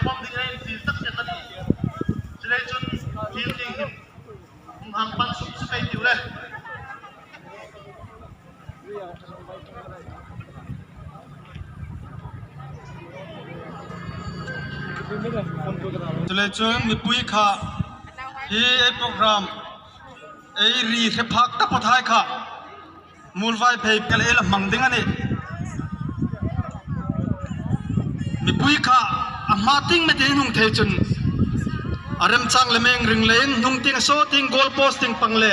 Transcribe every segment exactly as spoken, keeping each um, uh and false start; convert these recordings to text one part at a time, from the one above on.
Khawm ding ei thil tak chen a ni. Chuleiin chun thil ding hin hung hang pan suk suk ei tiu le. Chuleiin chun mipui kha hi ei program ei ri hre phak taphawt hai kha muolvai phei kal ei la hmang ding a nih. Mipui kha a hma tieng metin hung thei chun a remchang le meng ring leiin hnung tieng saw tieng goal post tieng pang le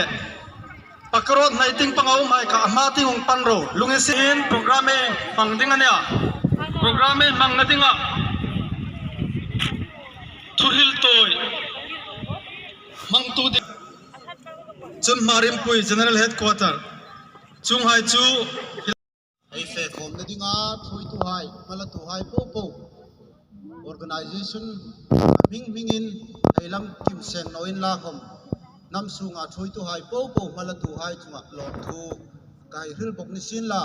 pakarot hnai tieng pang a um hai kha a hma tieng hung pan ro. Lunginsiet program ei hmang ding a nih a. Program ei hmangna dinga thuhril tawi hmangtu ding chun Hmar Inpui General Headquarter. Chuonghai chu ei fe khawmna dinga thuoituhai, hmalatuhai popo, organization hming hmingin ei lam kim seng naw inla khawm, hnam sunga thuoituhai popo, hmalatuhai chunga lawmthu ka hei hril bawk ni sienla.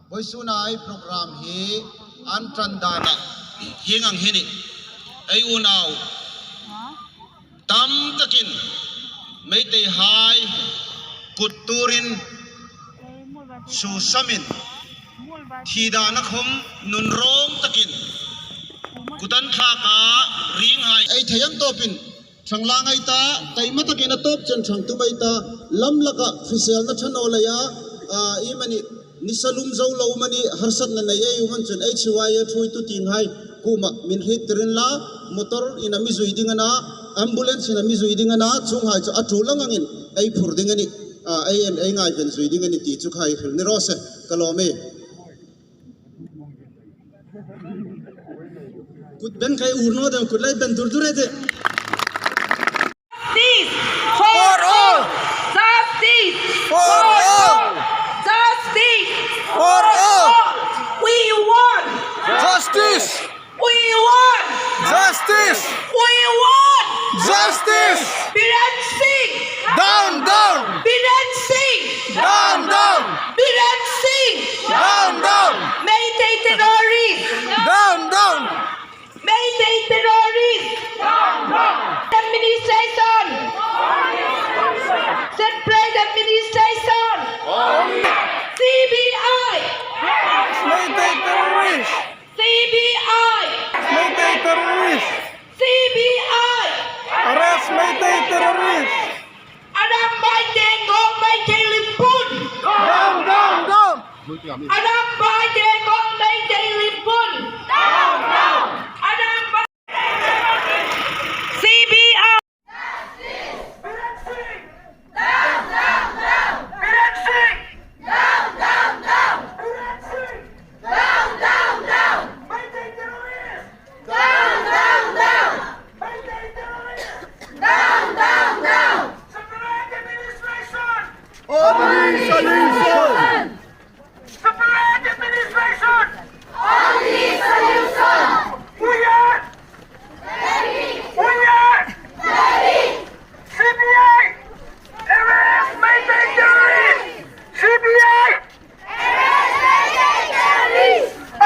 Vawisuna ei program hi an ṭan dana hieng ang hi a nih. Ei unau tam takin Meiteihai kut tuorin susamin thi dana khawm nunrawng takin kut an thlaka ringhai ei thei ang tawpin ṭhang lang ei ta, taima takin a tawp chen ṭhang tum ei ta, lam laka hriselna ṭha naw leia, a, iemani nisa lum zo lo mani harsatna nei ei um an chun H Y A thuoitu tienghai kuoma min hriettir inla, motor-in a mi zui ding a na, ambulance-in a mi zui ding a na, chuonghai chu a ṭul ang angin ei phur ding a nih, a, ei en, ei ngaiven zui ding a nih ti chu kha ei hril ni raw se, ka lawm e. Kut ben kai ur naw dam, kut lai ben dur dur e te. Justice for all! Justice for all! Justice for all! We want justice! We want justice! We want justice! Biren Singh! Down, down! Biren Singh! Down, down! Biren Singh! Down, down! Meitei terrorist! Down, down! Meitei terrorist! Administration! Separate administration! C B I! Meitei terrorist! C B I! Meitei terrorist! C B I! Arrest Meitei terrorist! Arambai Tenggol Meitei Hlipun! Down, down, down! Arambai Tenggol Meitei Hlipun! Down, down! Arambai C B I! Biren Singh! Down, down, down! Biren Singh! Down, down, down! Biren Singh! Down, down, down! Meitei terrorist! Down, down, down! Meitei terrorist! Down, down, down! Separate administration! Only solution! Separate administration! Only solution! We are! We are! C B I! Arrest Meitei terrorist! C B I!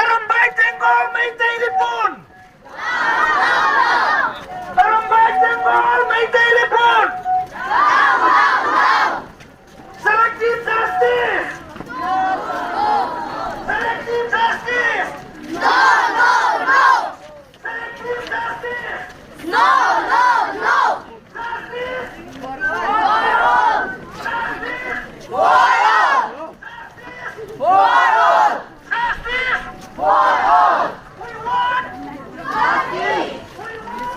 Arambai Tenggol Meitei Hlipun! Arambai Tenggol Meitei Hlipun! Selective justice! Selective justice! Selective justice! No, no, no! Justice! For all! Justice! For all! Justice! For all! Justice! For all! We want justice! We want justice!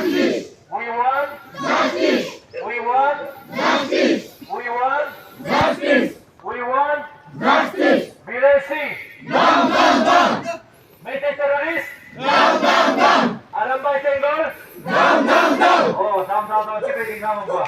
Justice! We want justice! We want justice! We want justice! We want justice! Biren Singh! Down, down, down! Meitei terrorist! Down, down, down! Arambai Tenggol! Down, down, down! Oh, down, down, down. Keep it down, down.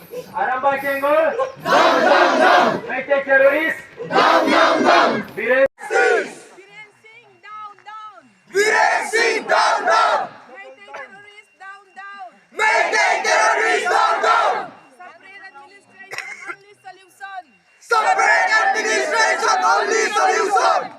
Arambai Tenggol. Down, down, down. Meitei terrorist. Down, down, down. Biren. Biren Singh, down, down. Biren Singh, down, down. Meitei terrorist, down, down. Meitei terrorist, down, down. Separate administration, only solution. Separate administration, only solution.